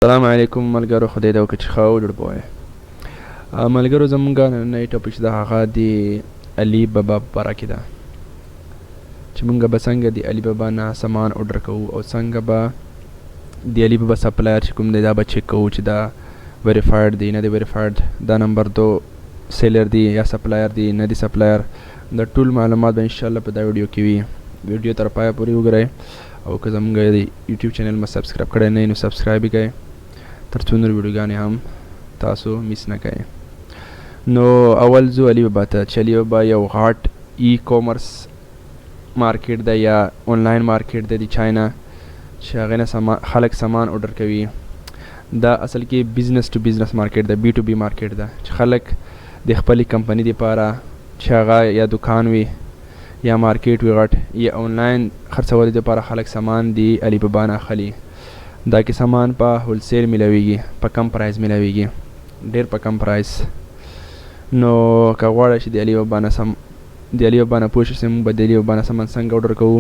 السلام علیکم ملګرو، خدای دې وکړي چې ښه او جوړ به وئ. ملګرو، زمونږ نننی ټاپک چې ده هغه د علي بابا په باره کې ده، چې مونږ به څنګه د علي بابا نه سامان اوډر کوو او څنګه به د علي بابا سپلایر چې کوم دی دا به چک کوو چې دا ویریفایډ دی نه دی ویریفایډ، دا نمبر 2 سیلر دی یا سپلایر دی نه دی سپلایر. دا ټول معلومات به انشاءالله په دا ویډیو کې وي. ویډیو تر پایه پورې وګورئ او که زمونږ د یوټیوب چینل مو سبسکرایب کړی نه نو سبسکرایب یې کړئ تر څو نور ویډیوګانې هم تاسو میس نه کړئ. نو اول ځو علي بابا ته، چې علي بابا یو غاټ ای کامرس مارکیټ دی یا آنلاین مارکیټ دی د چاینا، چې هغې نه سامان خلک سامان اوډر کوي. دا اصل کې بزنس ټو بزنس مارکیټ ده، بي ټو بي مارکیټ ده، چې خلک د خپلې کمپني دپاره چې هغه یا دکان وي یا مارکیټ وي غټ یا آنلاین خرڅولو دپاره خلک سامان دی علي بابا نه اخلي. دا کې سامان په هولسیل ملاویږي، په کم پرایز ملاویږي، ډیر په کم پرایز. نو که غواړئ چې د علي بابا نه سم د علي بابا نه پوه شئ چې موږ به د علي بابا نه سامان څنګه آرډر کوو،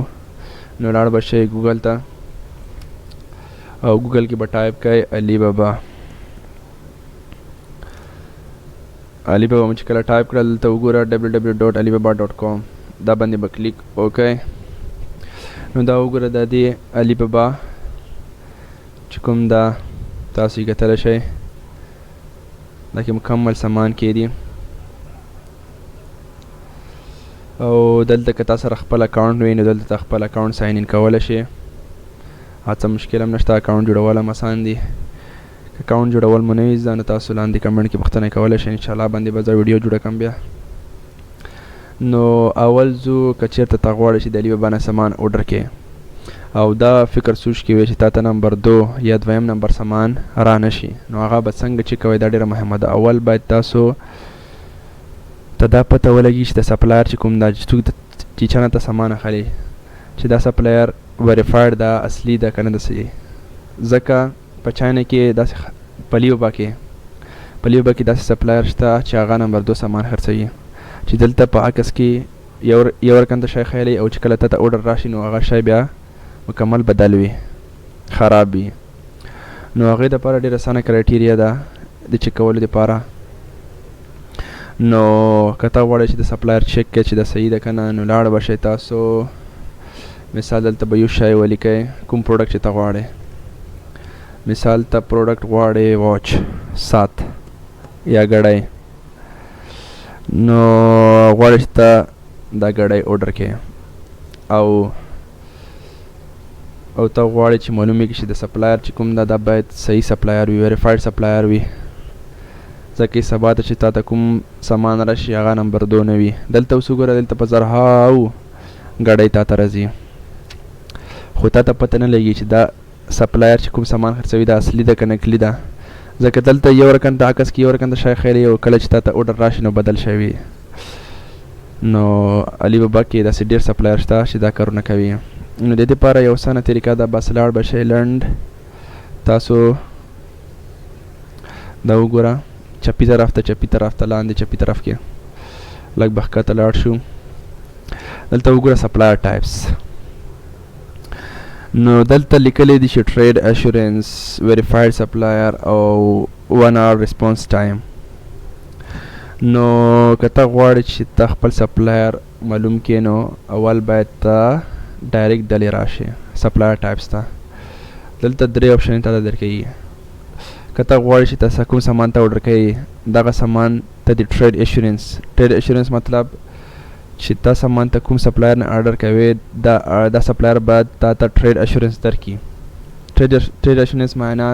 نو لاړ به شئ ګوګل ته او ګوګل کې به ټایپ کړئ علي بابا. علي بابا مو چې کله ټایپ کړل، دلته وګوره www.alibaba.com، دا باندې به کلیک وکړئ. نو دا وګوره، دا دی علي بابا چې کوم دا تاسو یې کتلی شئ، دا کې مکمل سامان کې دي. او دلته که تاسو سره خپل اکاونټ وي نو دلته ته خپل اکاونټ ساین ان کولی شئ، هڅه مشکل هم نشته، اکاونټ جوړول هم اسان دي. که اکاونټ جوړول مو نه وي زده نو تاسو لاندې کمنټ کې پوښتنه کولی شئ، انشاءالله باندې به زه ویډیو جوړه کړم بیا. نو اول ځو، که چېرته ته غواړې چې د علي بابا نه سامان اوډر کړې او دا فکر سوچ کې وي چې تا ته نمبر 2 یا دویم نمبر سامان را نه شي، نو هغه به څنګه چک کوئ؟ دا ډېره مهمه ده. اول باید تاسو ته دا پته ولګي چې د سپلایر چې کوم دا چې څوک چې چا نه ته سامان اخلي چې دا سپلایر ویریفایډ ده، اصلي ده که نه ده صحیح. ځکه په چاینا کې داسې په لیوبا کې داسې سپلایر شته چې هغه نمبر 2 سامان خرڅوي، چې دلته په عکس کې یو رقم ته شی ښیلی او چې کله ته اوډر راشي نو هغه شی بیا مکمل بدل وي، خراب وي. نو هغې دپاره ډېره اسانه کرایټیریا ده د چک کولو دپاره. نو که ته غواړې چې د سپلایر چک کړې چې دا صحیح ده که نه، نو لاړ به شئ تاسو، مثال دلته به یو شی ولیکئ، کوم پروډکټ چې ته غواړې. مثال ته پروډکټ غواړې واچ، ساعت یا ګړی، نو غواړې چې ته دا ګړی اوډر کړې او ته غواړې چې معلومه کړې چې د سپلایر چې کوم ده دا باید صحیح سپلایر وي، ویریفایډ سپلایر وي، ځکه سبا ته چې تا ته کوم سامان راشي هغه نمبر 2 نه وي. دلته اوس وګوره، دلته په زرهاو ګړۍ تا ته راځي، خو تا ته پته نه لګي چې دا سپلایر چې کوم سامان خرڅوي دا اصلي ده که نقلي ده، ځکه دلته یو رقم ته عکس کې یو رقم ته شی ښیلی او کله چې تا ته اوډر راشي نو بدل شوی وي. نو علي بابا کې داسې ډېر سپلایر شته چې دا کارونه کوي. نو د دې لپاره یو اسانه طریقه ده، بس لاړ به شئ لنډ تاسو دا وګوره چپي طرف ته، چپي طرف ته لاندې چپي طرف کې لږ به ښکته لاړ شو، دلته وګوره سپلایر ټایپس. نو دلته لیکلی دي چې ټریډ اشورنس، ویریفایډ سپلایر او 1 اور ریسپانس ټایم. نو که ته غواړې چې ته خپل سپلایر معلوم کړې نو اول باید ته ډایرکټ دلې راشې سپلایر ټایپس ته. دلته درې اپشن ته درکوي. که ته غواړې چې ته کوم سامان ته آرډر کوې دغه سامان ته د ټریډ اشورنس، ټریډ اشورنس مطلب چې تا سامان ته کوم سپلایر نه آرډر کوې دا سپلایر به تا ته ټریډ اشورنس درکړي. ټریډ اشورنس معنا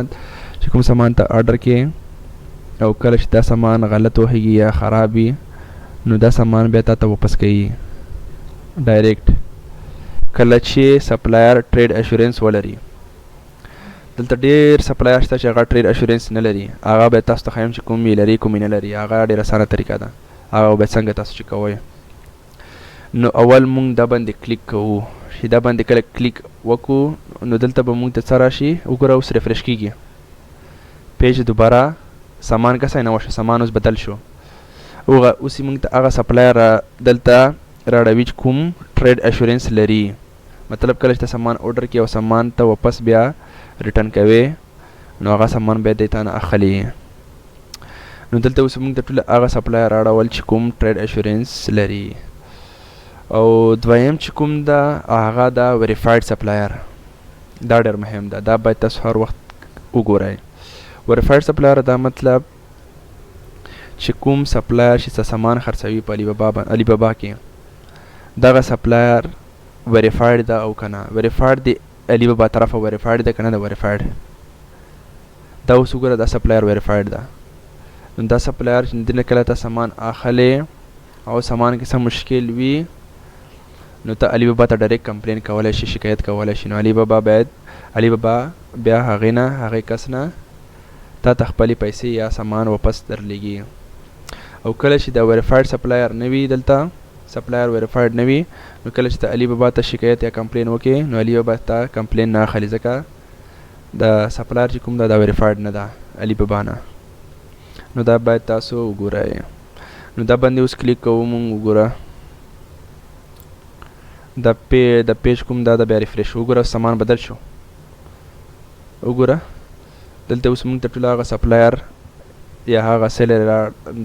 چې کوم سامان ته آرډر کې او کله چې دا سامان غلط وهږي یا خراب وي نو دا سامان بیا تا ته واپس کوي ډایرکټ، کله چې سپلایر ټریډ اشورنس ولري. دلته ډېر سپلایر شته چې هغه ټریډ اشورنس نه لري، هغه به تاسو ته ښیم چې کوم یې لري کوم یې نه لري. هغه ډېره اسانه طریقه ده، هغه به څنګه تاسو چې کوئ. نو اول مونږ دا باندې کلیک کوو، چې دا باندې کله کلیک وکړو نو دلته به مونږ ته څه راشي؟ وګوره اوس ریفرش کیږي پیج دوباره، سامان کسای نه وشو، سامان اوس بدل شو. اوغه اوس مونږ ته هغه سپلایر دلته راړوي چې کوم ټریډ اشورنس لري. مطلب کله چې ته سامان اوډر کې او سامان ته واپس بیا ریټرن کوي نو هغه سامان بیا دی تانه اخلي. نو دلته اوس موږ ته ټول هغه سپلایر راړول چې کوم ټریډ اشورنس لري. او دویم چې کوم ده هغه دا ویریفاید سپلایر، دا ډېر مهم ده، دا باید تاسو هر وخت وګورئ. ویریفاید سپلایر دا مطلب چې کوم سپلایر چې څه سامان خرڅوي په علي بابا کې، دغه سپلایر ویریفاید ده او که نه ویریفاید دی علي بابا طرفه ویریفاید ده که نه ده ویریفاید. دا اوس وګوره دا سپلایر ویریفاید ده. نو دا سپلایر چې دنه کله ته سامان اخلې او سامان کې څه مشکل وي نو ته علي بابا ته ډایرکټ کمپلین کولی شي، شکایت کولی شي. نو علي بابا باید علي بابا بیا هغې نه هغې کس نه تا ته خپلې پیسې یا سامان واپس درلیږي. او کله چې دا ویریفاید سپلایر نه وي، دلته سپلایر ویریفاید نه وي، نو کله چې ته علي بابا ته شکایت یا کمپلین وکې نو علي بابا ته کمپلین نه اخلي، ځکه د سپلایر چې کوم ده دا ویریفاید نه ده علي بابا نه. نو دا باید تاسو وګورئ. نو دا باندې اوس کلیک کوو مونږ، وګوره د پیج کوم دا د بیا ریفرش، وګوره سامان بدل شو. وګوره دلته اوس مونږ ته ټول هغه سپلایر یا هغه سیلر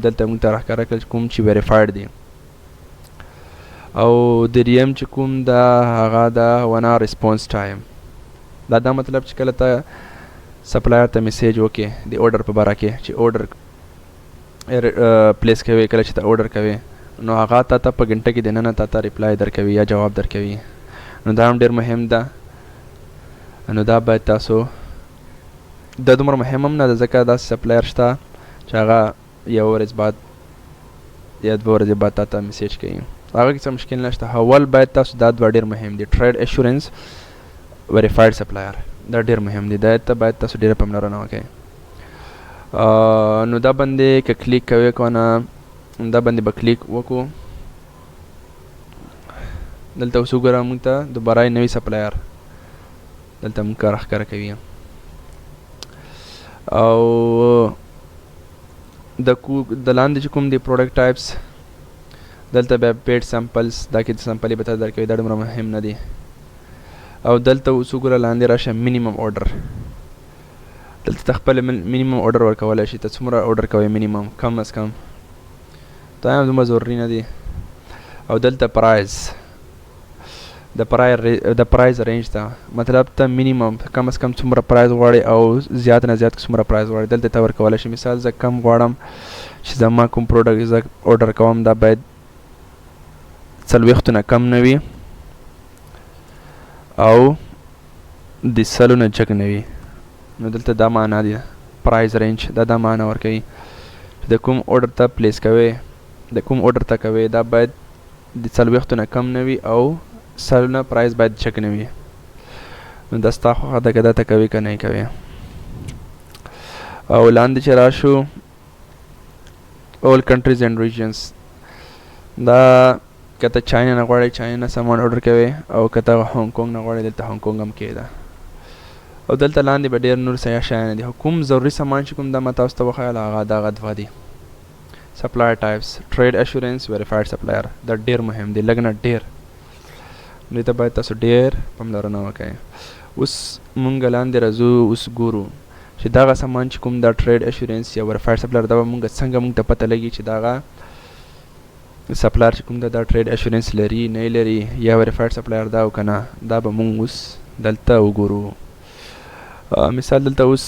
دلته مونږ ته راښکاره کړل کوم چې ویریفاید دی. او دریم چې کوم ده هغه ده ونا ریسپانس ټایم. دا مطلب چې کله ته سپلایر ته میسج وکې د اورډر په باره کې چې اورډر پلیس کوي، کله چې ته اورډر کوي نو هغه تا ته په ګنټه کې دننه تا ته ریپلای درکوي یا جواب درکوي. نو دا هم ډېر مهم ده. نو دا باید تاسو دا دومره مهم هم نه ده، ځکه داسې سپلایر شته چې هغه یوه ورځ بعد یا دوه ورځې بعد تا ته میسج کوي، هغه کې څه مشکل نشته. اول باید تاسو دا دوه ډېر مهم دي، ټریډ اشورنس ویریفاید سپلایر، دا ډېر مهم دي، دا ته باید تاسو ډېره پاملرنه وکړئ. نو دا باندې که کلیک کوې که نه، دا باندې به کلیک وکړو. دلته اوس وګوره موږ ته دوباره نوی سپلایر دلته موږ راښکاره کوي. او د لاندې چې کوم دی پروډکټ ټایپس، دلته بیا پیډ سمپلز، دا کې سمپلې به تاسو درکوي، دا دومره مهم نه دی. او دلته اوس وګوره لاندې راشه مینیمم اورډر، دلته ته خپل مینیمم اورډر ورکولی شي، ته څومره اورډر کوې مینیمم، کم از کم، دا هم دومره ضروري نه دی. او دلته پرایز، د پرایز رینج ته مطلب ته مینیمم کم از کم څومره پرایز غواړې او زیات نه زیات څومره پرایز غواړې دلته ته ورکولی شي. مثال زه کم غواړم چې زما کوم پروډکټ زه اورډر کوم دا باید 40 نه کم نه وي او د 100 نه جګ نه وي. نو دلته دا معنا دی پرایز رینج، دا معنا ورکوي چې د کوم اورډر ته پلیس کوې، د کوم اورډر ته کوې دا باید د 40 نه کم نه وي او 100 نه پرایز باید جګ نه وي. نو دا ستا خوښه ده که دا ته کوې که نه یې کوې. او لاندې چې راشو اول کنټریز اینډ ریجنز، دا که ته چاینا نه غواړې چاینا نه سامان اورډر کوې، او که ته هانګ کانګ نه غواړې دلته هانګ کانګ هم کېده. او دلته لاندې به ډېر نور څه شیان دي. خو کوم ضروري سامان چې کوم دا ما تاسو ته وښیل هغه دغه دوه دي، سپلایر ټایپس، ټریډ اشورنس، ویریفاید سپلایر، دا ډېر مهم دی، لږ نه ډېر، دې ته باید تاسو ډېر پاملرنه وکړئ. اوس مونږ لاندې راځو، اوس ګورو چې دغه سامان چې کوم دا ټریډ اشورنس یا ویریفاید سپلایر، دا به مونږ څنګه مونږ ته پته لګي چې دغه سپلایر چې کوم ده دا ټریډ اشورنس لري نه یې لري یا ویریفاید سپلایر ده او که نه، دا به مونږ اوس دلته وګورو. مثال دلته اوس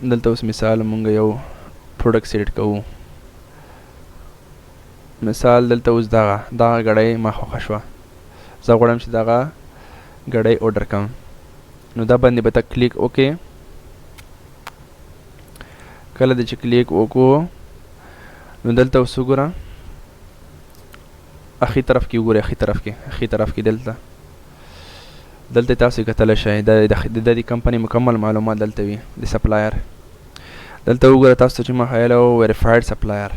دلته اوس مثال مونږ یو پروډکټ سلیکټ کوو. مثال دلته اوس دغه ګړۍ ما خوښه شوه، زه غواړم چې دغه ګړۍ اورډر کړم. نو دا باندې به ته کلیک وکړې. کله دې چې کلیک وکړو نو دلته اوس وګوره اخی طرف کې وګورئ، اخی طرف کې، اخی طرف کې دلته تاسو کتلی شئ د دې کمپنۍ مکمل معلومات دلته وي د سپلایر. دلته وګوره تاسو چې ما ښیلی و ویریفاید سپلایر،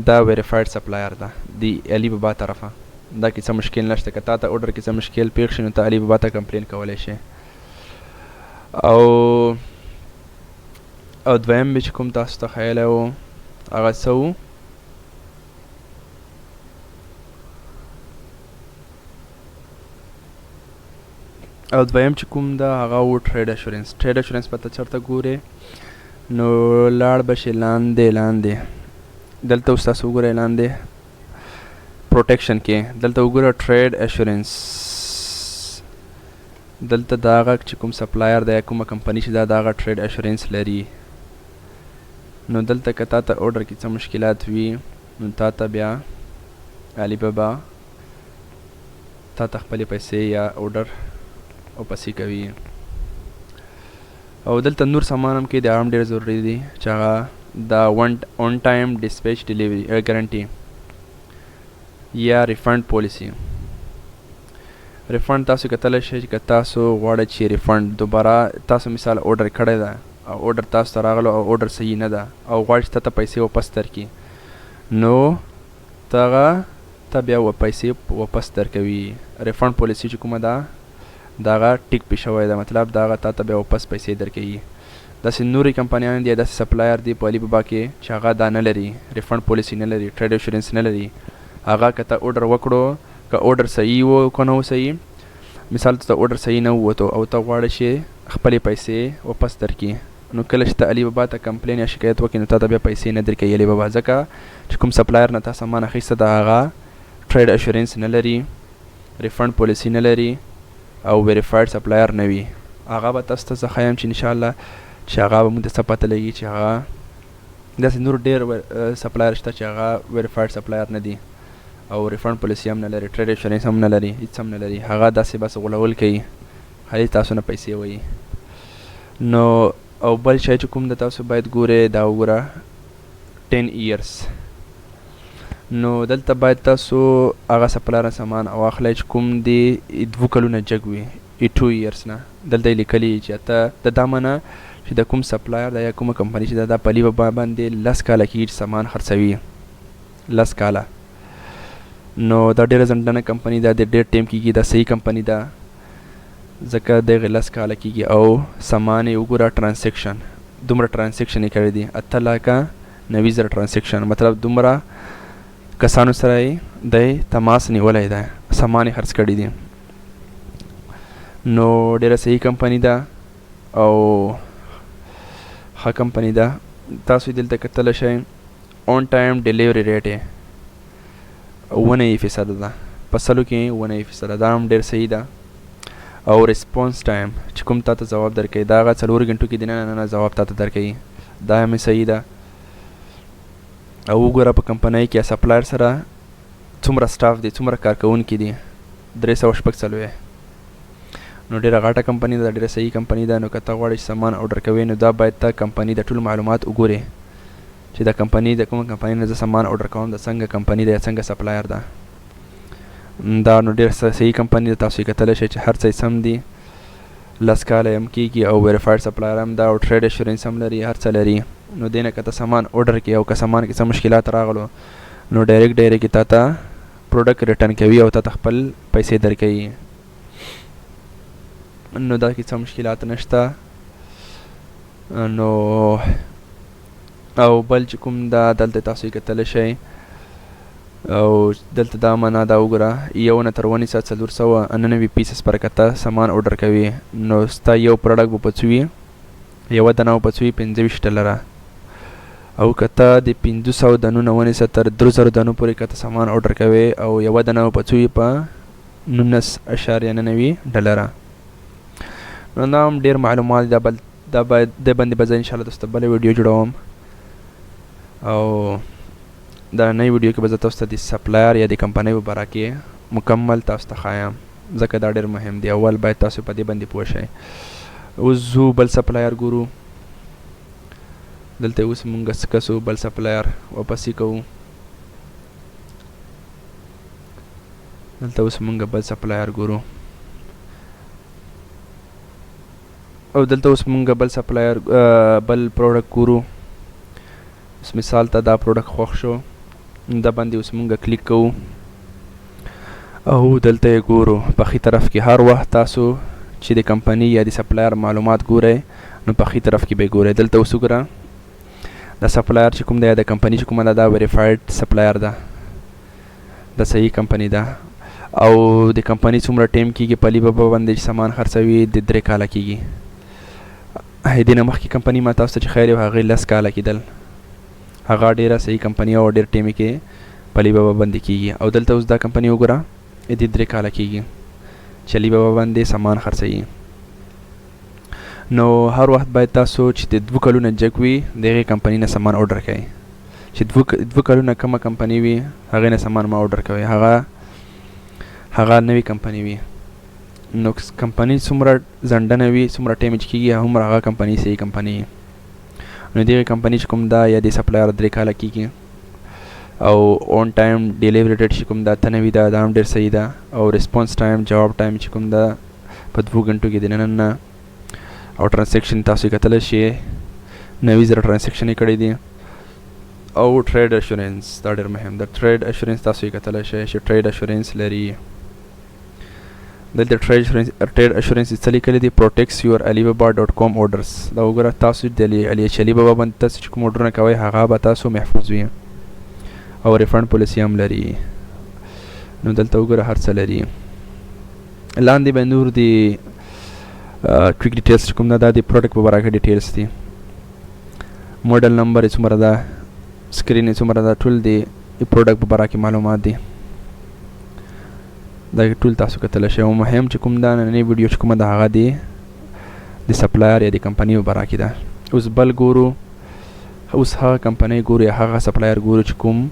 دا ویریفاید سپلایر ده د علي بابا طرفه. دا کې څه مشکل نشته، که تا ته اورډر کې څه مشکل پېښ شي نو ته علي بابا ته کمپلین کولی شې. او دویم مې چې کوم تاسو ته ښیلی و هغه څه و، او دویم چې کوم ده هغه و ټریډ اشورنس. ټریډ اشورنس پته چرته ګورې؟ نو لاړ به شي لاندې لاندې، دلته اوس تاسو وګورئ لاندې پروټیکشن کې، دلته وګوره ټریډ اشورنس. دلته داغه چې کوم سپلایر دی، کومه کمپنی چې دا داغه ټریډ اشورنس لري، نو دلته که تا ته اورډر کې څه مشکلات وي نو تا ته بیا علي بابا تا ته خپلې پیسې یا اورډر واپسې کوي. او دلته نور سامان هم کې د هم ډیر ضروري دي چې هغه دا اون ټایم ډیسپیچ ډیلیوري ګارنټي یا ریفند پالیسی. ریفند تاسو کتلی شئ چې که تاسو غواړئ چې ریفند دوباره، تاسو مثال اورډر کړی ده او اورډر تاسو ته راغلو او اورډر صحیح نه ده او غواړئ چې تاته پیسې واپس درکړي، نو تغه ته بیا پیسې واپس درکوي. ریفند پالیسی چې کومه ده دغه ټیک پې شوی ده، مطلب دغه تاته بیا واپس پیسې درکوي. داسې نورې کمپنیانې دي، داسې سپلایر دي په علي بابا کې چې هغه دا نه لري، ریفند پالیسی نه لري، ټریډ انشورنس نه لري. هغه که ته اورډر وکړو، که اورډر صحیح وو که نه وو صحیح، مثال ته اورډر صحیح نه ووتو او ته غواړې چې خپلې پیسې واپس درکړي، نو کله چې ته علي بابا ته کمپلین یا شکایت وکړې نو تا ته بیا پیسې نه درکوي علي بابا، ځکه چې کوم سپلایر نه تا سامان اخیسته ده هغه ټریډ اشورنس نه لري، ریفند پالیسی نه لري او ویریفایډ سپلایر نه وي. هغه به تاسو ته زه ښایم چې انشاءالله چې هغه به موږ ته څه پته لګي چې هغه داسې نور ډېر سپلایر شته چې هغه ویریفایډ سپلایر نه دي او ریفند پالیسی هم نه لري، ټریډ انشورنس هم نه لري، هیڅ هم نه لري. هغه داسې بس غولول کوي، خالي تاسو نه پیسې وایي. نو او بل شی چې کوم د تاسو باید ګورئ دا وګوره 10 years. نو دلته باید تاسو هغه سپلایر سامان واخلئ چې کوم دی 2 کلونه جګ وي، 2 years نه. دلته یې لیکلي چې ته د دا معنی چې د کوم سپلایر ده یا کومه کمپني چې ده دا په علي بابا باندې 10 کاله کېږي چې سامان خرڅوي، 10 کاله. نو دا ډېره ځنډنه کمپني ده، د ډېر ټایم کېږي، دا صحیح کمپني ده ځکه دغې 10 کاله کېږي. او سامان یې وګوره ټرانسیکشن، دومره ټرانسیکشن یې کړی دی، 890,000 ټرانسیکشن، مطلب دومره کسانو سره یې دی تماس نیولی دی، سامان یې خرڅ کړی دی. نو ډېره صحیح کمپني ده او ښه کمپني ده. تاسو یې دلته کتلی شئ اون ټایم ډیلیوري ریټ یې 97% ده، په سلو کې 97%، دا هم ډېر صحیح ده. او ریسپانس ټایم چې کوم تاته ځواب درکوي دا هغه 4 ګنټو کې دننه نه ځواب تاته درکوي، دا هم صحیح ده. او وګوره په کمپنۍ کې سپلایر سره څومره سټاف دی، څومره کارکوونکي دي، 346. نو ډېره غټه کمپني ده، ډېره صحیح کمپني ده. نو که ته غواړې چې سامان اورډر کوې نو دا باید ته کمپني د ټولو معلومات وګورې چې دا کمپني د کومه کمپني نه زه سامان اورډر کوم، دا څنګه کمپني ده یا څنګه سپلایر ده. دا نو ډېر صحیح کمپني ده، تاسو یې کتلی شئ چې هر څه یې سم دي، 10 کاله یې هم کېږي او ویریفایډ سپلایر هم ده او ټریډ انشورنس هم لري، هر څه لري. نو دې نه که ته سامان اورډر کړې او که سامان کې څه مشکلات راغلو نو ډایرکټ تا ته پروډکټ ریټرن کوي او تا ته خپل پیسې درکوي. نو دا کې څه مشکلات نشته. نو او بل چې کوم ده دلته تاسو یې کتلی شئ. او دلته دا معنا دا وګوره، 1 نه تر ونیسه 499 پیسس پر که ته سامان اورډر کوې نو ستا یو پروډکټ به په څه وي، یوه دانه به په څه وي، 25 ډالره. او که ته د 500 دانو نه ونیسه تر 3000 دانو پورې که ته سامان اورډر کوې او یوه دانه به په څه وي، په 19.99 ډالره. نو دا هم ډېر معلومات دا بل دا باید د باندې به زه انشاءالله تاسو ته بله ویډیو جوړوم. او دا نۍ ویډیو کې به زه تاسو ته د سپلایر یا د کمپنۍ په باره کې مکمل تاسو ته ښایم، ځکه دا ډېر مهم دی. اول باید تاسو په دې باندې پوه شئ. اوس ځو بل سپلایر ګورو. دلته اوس مونږ څه کسو بل سپلایر واپسې کوو. دلته اوس مونږ بل سپلایر ګورو. او دلته اوس مونږ بل سپلایر بل پروډکټ ګورو. اوس مثال ته دا پروډکټ خوښ شو، دا باندې اوس مونږ کلیک کوو او دلته یې ګورو. په ښي طرف کې هر وخت تاسو چې د کمپنی یا د سپلایر معلومات ګورئ نو په ښي طرف کې به یې ګورئ. دلته اوس وګوره د سپلایر چې کوم دی یا د کمپنی چې کومه ده دا ویریفایډ سپلایر ده، دا صحیح کمپنی ده. او د کمپنی څومره ټایم کیږي په علي بابا باندې چې سامان خرڅوي؟ د 3 کاله کیږي. دې نه مخکې کمپنی ما تاسو ته چې ښیلې وه، هغې 10 کاله کېدل. هغه ډیره صحیح کمپنی او ډیر ټایم کې په علي بابا باندې کیږي. او دلته اوس دا کمپنی وګوره، دې 3 کاله کیږي چې علي بابا باندې سامان خرڅوي. نو هر وخت باید تاسو چې د 2 کلونه جګ وي، دغه کمپنی نه سامان order کړئ. چې 2 کلونه کمه کمپنی وي، هغې نه سامان ما order کوي، هغه نوې کمپنی وي. نو کمپنی څومره ځنډنه وي، څومره ټایم چې کیږي، هومره هغه کمپنی صحیح کمپنی. نو دغه کمپنی چې کوم دا یا د supplier 3 کاله کیږي او on time delivery rate چې کوم دا 98 ده، دا هم ډیر صحیح ده. او response time، جواب ټایم چې کوم دا په 2 غنټو کې دننه نه. او transaction تاسو کتلی شئ، 90,000 transaction یې کړی دي. او trade assurance، دا ډیر مهم ده. trade assurance تاسو یې کتلی شئ چې trade assurance لري. دلته trade assurance څه لیکلي دي؟ "Protects your alibaba.com orders". دا وګوره، تاسو د علی علي بابا باندې تاسو چې کوم order ونه کوئ، هغه به تاسو محفوظ وي او refund policy هم لري. نو دلته وګوره، هر څه لري. لاندې به نور دي quick details کوم نه، دا د product په باره کې details دي. model number یې څومره ده، screen یې څومره ده، ټول دی product په باره کې معلومات دي. دا ټول تاسو کتلی شئ. او مهم چې کوم دا نننۍ ویډیو چې کومه ده، هغه دی د supplier یا د کمپنۍ په باره کې ده. اوس بل ګورو، اوس هغه کمپنۍ ګورو یا هغه supplier ګورو چې کوم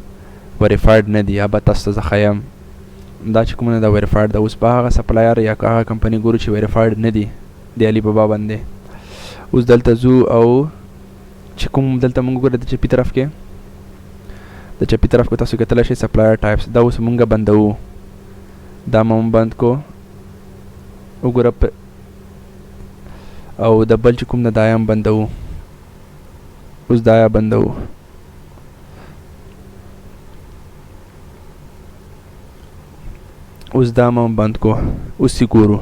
verified نه دی. یا به تاسو ته زه ښیم دا چې کوم نه دا verified ده. اوس به هغه supplier یا هغه کمپنۍ ګورو چې verified نه دی د علي بابا باندې. اوس دلته ځو او چې کوم دلته موږ ګورو، د چپي طرف کې، د چپي طرف کې تاسو کتلی شئ supplier types. دا اوس مونږ بندوو، دا مونږ بند کو، وګوره. او د بل چې کوم نه دا هم بندوو، اوس دا یا بندوو. اوس دا مونږ بند کو. اوس یې ګورو،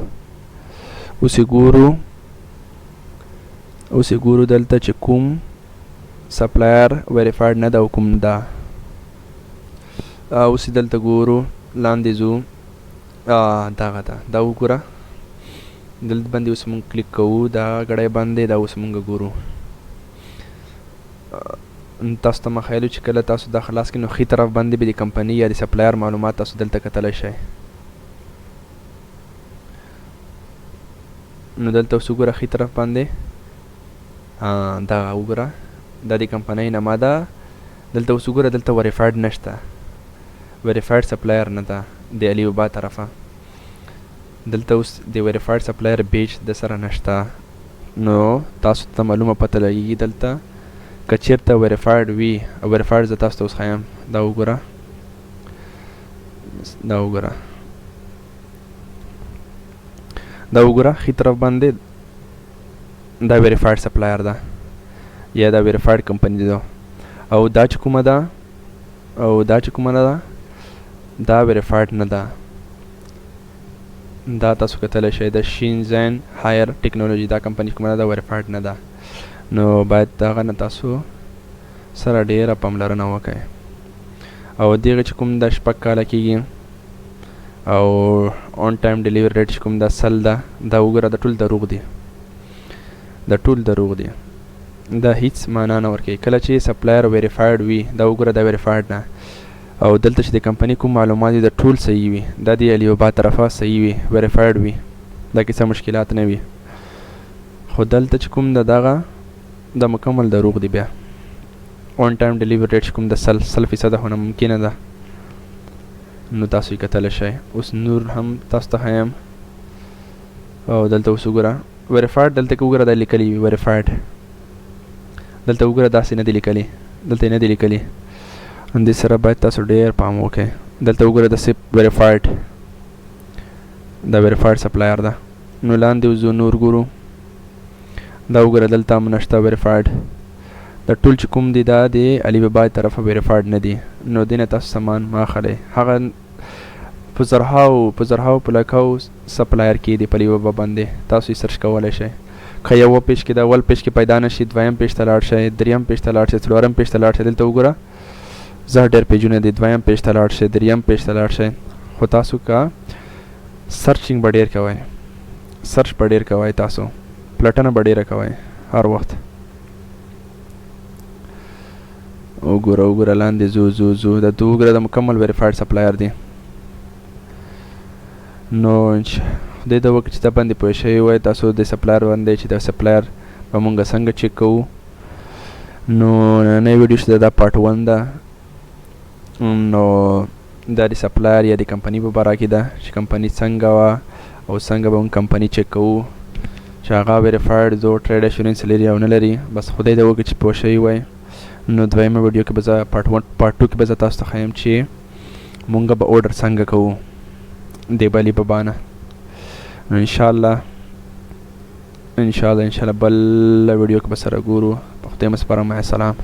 اوس یې ګورو، اوس یې ګورو دلته چې کوم supplier verified نه ده او کوم ده. اوس یې دلته ګورو، لاندې ځو، دغه ده. دا وګوره، دلته باندې اوس مونږ کلیک کوو، دا ګړی باندې. دا اوس مونږ ګورو. تاسو ته ما ښیلو چې کله تاسو دا خلاص کړئ، نو ښي طرف باندې به د کمپنی یا د supplier معلومات تاسو دلته کتلی شئ. نو دلته اوس وګوره، ښي طرف باندې دا وګوره، دا د کمپنۍ نامه ده. دلته اوس وګوره، دلته verified نشته، verified supplier نه ده د علي بابا طرفه. دلته اوس د verified supplier badge د سره نشته. نو تاسو ته معلومه پته لګیږي دلته که چیرته verified وي. او verified زه تاسو ته اوس ښایم. دا وګوره، دا وګوره، دا وګوره، ښي طرف باندې دا verified supplier ده یا دا verified کمپنی ده. او دا چې کومه ده، او دا چې کومه ده، دا verified نه ده. دا تاسو کتلی شئ، د شینزن هایر ټکنالوژي دا کمپنی کومه ده، دا verified نه ده. نو باید دغه نه تاسو سره ډیره پاملرنه وکړئ. او دغه چې کوم د 6 کاله کیږي او on time delivery rate چې کوم دا 100 ده، دا وګوره، دا ټول دروغ دي، دا ټول دروغ دي، دا هیڅ معنا نه ورکوي. کله چې supplier verified وي، دا وګوره، دا verified نه. او دلته چې د کمپنی کوم معلومات دي، دا ټول صحیح وي، دا د علي بابا طرفه صحیح وي، verified وي، دا کې څه مشکلات نه وي. خو دلته چې کوم د دغه د مکمل دروغ دي. بیا on time delivery rate چې کوم د 100 100 فیصده خو ممکنه ده. نو تاسو یې کتلی شئ. اوس نور هم تاسو ته ښایم. او دلته اوس وګوره، verified دلته کې وګوره، دا لیکلي وي verified. دلته وګوره، داسې نه دي لیکلي، دلته یې نه دي لیکلي. دې سره باید تاسو ډیر پام وکړئ. دلته وګوره، د سپ verified، دا verified supplier ده. نو لاندې وځو، نور ګورو. دا وګوره، دلته هم نشته verified. دا ټول چې کوم دي، دا د علي بابا طرفه verified نه دي. نو دینه تاسو سامان ما اخلئ. هغه په زرهاو، په زرهاو، په لکاو supplier کې دی په علي بابا باندې، تاسو یې search کولی شئ. که یو page کې، د اول page کې پیدا نشي، دویم page ته لاړ شئ، دریم page ته لاړ شئ، څلورم page ته لاړ شئ. دلته وګوره، زه ډېر page ونه دي. دویم page ته لاړ شئ، دریم page ته لاړ شئ. خو تاسو که سرچینګ به ډیر کوئ، سرچ به ډیر کوئ، تاسو پلټنه به ډیره کوئ هر وخت. وګوره وګوره، لاندې ځو ځو ځو، دا وګوره، دا مکمل ویریفایډ سپلایر دی. نو خدای ته وکړي چې دا باندې پوه شوي وای تاسو د سپلایر باندې، چې دا سپلایر به مونږ څنګه چک کوو. نو نننۍ ویډیو چې دا پارټ 1 ده، نو دا د سپلایر یا د کمپنی په باره کې ده چې کمپنی څنګه وه او څنګه به مونږ کمپنی چک کوو چې هغه ویریفایډ زو ټریډ اشورنس لري او نه لري. بس خدای ته وکړي چې پوه شوي وای. نو دویمه ویډیو کې به زه پارټ 1 پارټ 2 کې به زه تاسو ته ښیم چې مونږ به اورډر څنګه کوو د بلی بابا نه. نو انشاءالله انشاءالله انشاءالله بل ویډیو کې به سره ګورو. په خدای مو سپارم، مع السلام.